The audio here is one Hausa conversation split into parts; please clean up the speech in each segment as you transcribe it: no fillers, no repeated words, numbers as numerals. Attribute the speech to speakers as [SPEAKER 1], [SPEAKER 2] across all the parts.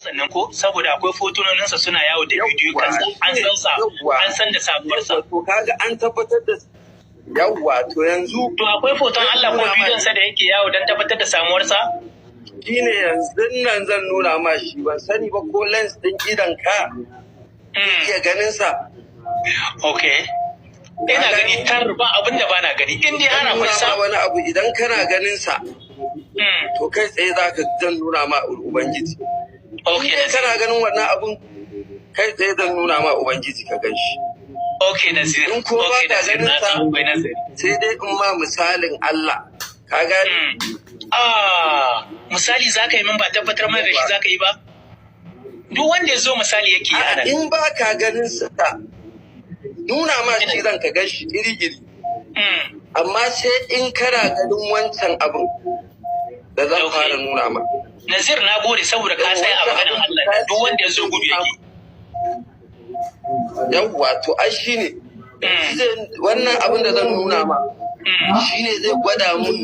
[SPEAKER 1] Sannan ko saboda akwai fotunoninsa suna yawo da bidiyo kansa, an san sa, an san da sabuwarsa.
[SPEAKER 2] To kaga an tabbatar da, yawwa, to yanzu
[SPEAKER 1] To akwai foton Allah ko bidiyon sa da yake yawo don tabbatar da samuwarsa?
[SPEAKER 2] Shine yanzu nan zan nuna ma shi. Ban sani ba ko lens din idan ka iya ganin sa.
[SPEAKER 1] Okay. Ina gani tar, ba abin da bana gani. In dai har akwai sa
[SPEAKER 2] wani abu, idan kana ganin sa, to kai tsaye zaka zan nuna ma Ubangiji.
[SPEAKER 1] Okay.
[SPEAKER 2] Kana ganin wannan abun, kai tsaye zan nuna ma Ubangiji ka gan shi.
[SPEAKER 1] Okay, Nazir.
[SPEAKER 2] In ko ba ka ganin sa, sai dai in ma misalin Allah. Ka gani?
[SPEAKER 1] Ah, misali za ka yi min, ba tabbatar mana da shi za ka yi ba? Duk wanda ya zo misali yake yi anan.
[SPEAKER 2] In ba ka ganin sa, nuna ma shi zan ka gan shi iri-iri. Amma sai in kana ganin wancan abin da zan fara nuna ma.
[SPEAKER 1] Nazir, na gode saboda ka tsaya a maganin Allah. Duk wanda ya zo gudu yake.
[SPEAKER 2] Yawwa, to ai shi ne. Wannan abin da zan nuna ma, shi ne zai gwada mun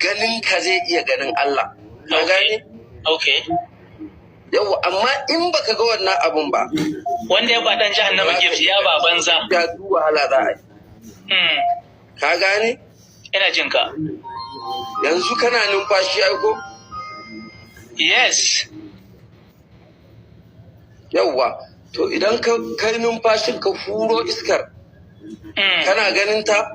[SPEAKER 2] ganin ka zai iya ganin Allah. Ka gane?
[SPEAKER 1] Okay.
[SPEAKER 2] Yawwa, amma in baka ga wannan abun ba.
[SPEAKER 1] Wanda ya ba dan jahannama gift ya ba banza.
[SPEAKER 2] Ya du wahala za a yi. Ka gane?
[SPEAKER 1] Ina jin ka.
[SPEAKER 2] Yanzu kana numfashi ai ko?
[SPEAKER 1] Yes.
[SPEAKER 2] Yawwa, to idan ka kai numfashin ka huro iskar, kana ganin ta?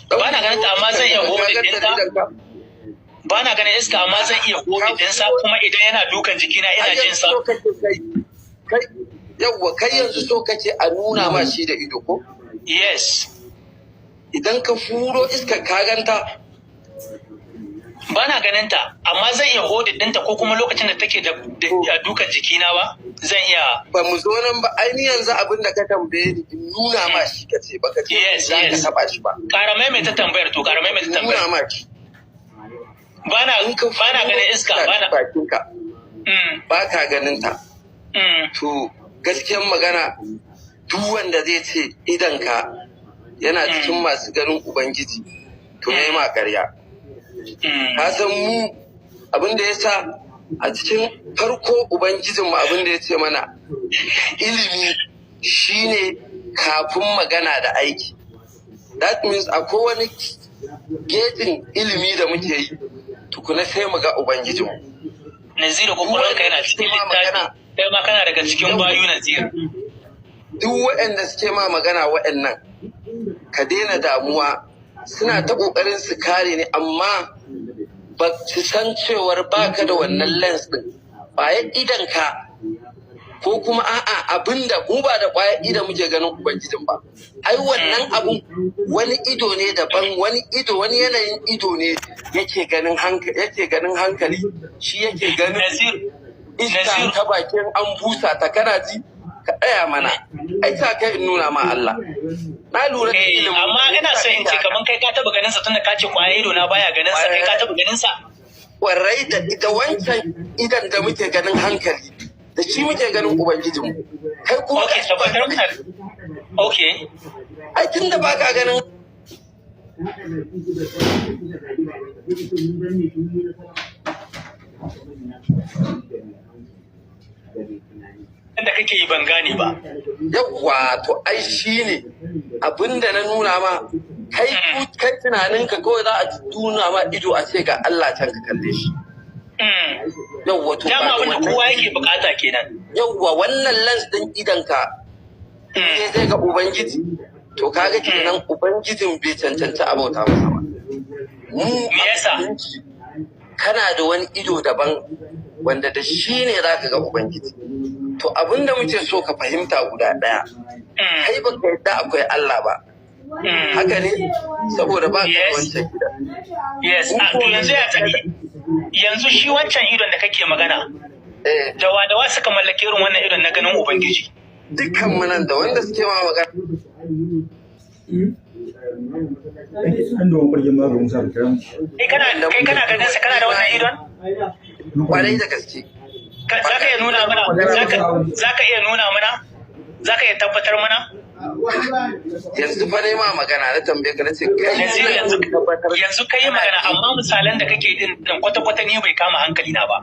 [SPEAKER 1] Ba na ganin ta, amma zan iya hold ɗinta. Ba na ganin iska, amma zan iya hold ɗinsa, kuma idan yana dukan jikina ina jin sa.
[SPEAKER 2] Yawwa, kai yanzu so kake a nuna ma shi da ido ko?
[SPEAKER 1] Yes.
[SPEAKER 2] Idan ka furo iskar, ka ganta?
[SPEAKER 1] Ba na ganin ta, amma zan iya hold ɗinta, ko kuma lokacin da take da dukan jikina ba, zan iya.
[SPEAKER 2] Ba mu zo nan ba, ai ni yanzu abin da ka tambaye ni, in nuna ma shi ka ce, baka ce za ka taba shi ba.
[SPEAKER 1] Ƙara maimaita tambayar, to ƙara maimaita tambayar.
[SPEAKER 2] Nuna ma shi.
[SPEAKER 1] Ba na ganin iska, ba na.
[SPEAKER 2] Bakinka. Ba ka ganin ta. To gaskiyar magana, duk wanda zai ce idanka yana cikin masu ganin Ubangiji, to ya yi ma ƙarya. Ka san mu abin da ya sa a cikin farko Ubangijinmu abin da ya ce mana, ilimi shine kafin magana da aiki. That means akwai wani gejin ilimi da muke yi tukuna sai mu ga Ubangijinmu.
[SPEAKER 1] Naziru, kwakwalwarka yana cikin littafi. Kai ma kana daga cikin bayu, Naziru.
[SPEAKER 2] Duk waɗanda suke ma magana waɗannan, ka daina damuwa, suna ta ƙoƙarin su kare ni, amma ba su san cewar baka da wannan lens ɗin. Ƙwayar idan ka, ko kuma a'a, abinda mu ba da ƙwayar ido muke ganin Ubangijin ba. Ai wannan abun wani ido ne daban, wani ido, wani yanayin ido ne yake ganin hankali, yake ganin hankali, shi yake ganin iska ta bakin an busa ta. Kana ji? Ka tsaya mana, ai sa kai in nuna ma Allah. Na lura da ilimin.
[SPEAKER 1] Amma ina so in ce kaman kai ka taba ganin sa, tunda ka ce kwaya ido na baya ganin sa, kai ka taba ganin sa?
[SPEAKER 2] Kwarai, da wancan idan da muke ganin hankali, da shi muke ganin Ubangijinmu. Kai kuma
[SPEAKER 1] Okay, tabbatar mana. Okay.
[SPEAKER 2] Ai tunda baka ganin
[SPEAKER 1] Da kake yi ban gane ba.
[SPEAKER 2] Yawwa, to ai shi ne abinda na nuna ma, kai kai tunaninka kawai za a nuna ma ido a ce ga Allah can ka kalle shi. Yawwa, to
[SPEAKER 1] Dama abin da kowa yake bukata kenan.
[SPEAKER 2] Yawwa, wannan lens din idanka sai zai ga Ubangiji. To kaga kenan Ubangijin bai cancanta a bauta masa ba. Mu
[SPEAKER 1] Me yasa?
[SPEAKER 2] Kana da wani ido daban wanda da shi ne za ka ga Ubangiji. To abin da muke so ka fahimta guda ɗaya. Kai ba ka yadda akwai Allah ba. Haka ne? Saboda ba ka da wancan gidan.
[SPEAKER 1] Yes, to yanzu ya tafi. Yanzu shi wancan idon da kake magana, dawa dawa suka mallake irin wannan idon na ganin Ubangiji?
[SPEAKER 2] Dukkan mu nan da wanda suke ma magana.
[SPEAKER 3] An da wani ma ga Musa da kiran.
[SPEAKER 1] Kai kana ganin sa, kana da wannan idon?
[SPEAKER 2] Kwarai da gaske.
[SPEAKER 1] Za ka iya nuna mana? Za ka iya nuna mana? Za ka iya tabbatar mana?
[SPEAKER 2] Yanzu fa ne ma magana na tambaye ka, nace kai
[SPEAKER 1] Yanzu yanzu yanzu kai yi magana, amma misalan da kake din nan kwata kwata ni bai kama hankali na ba.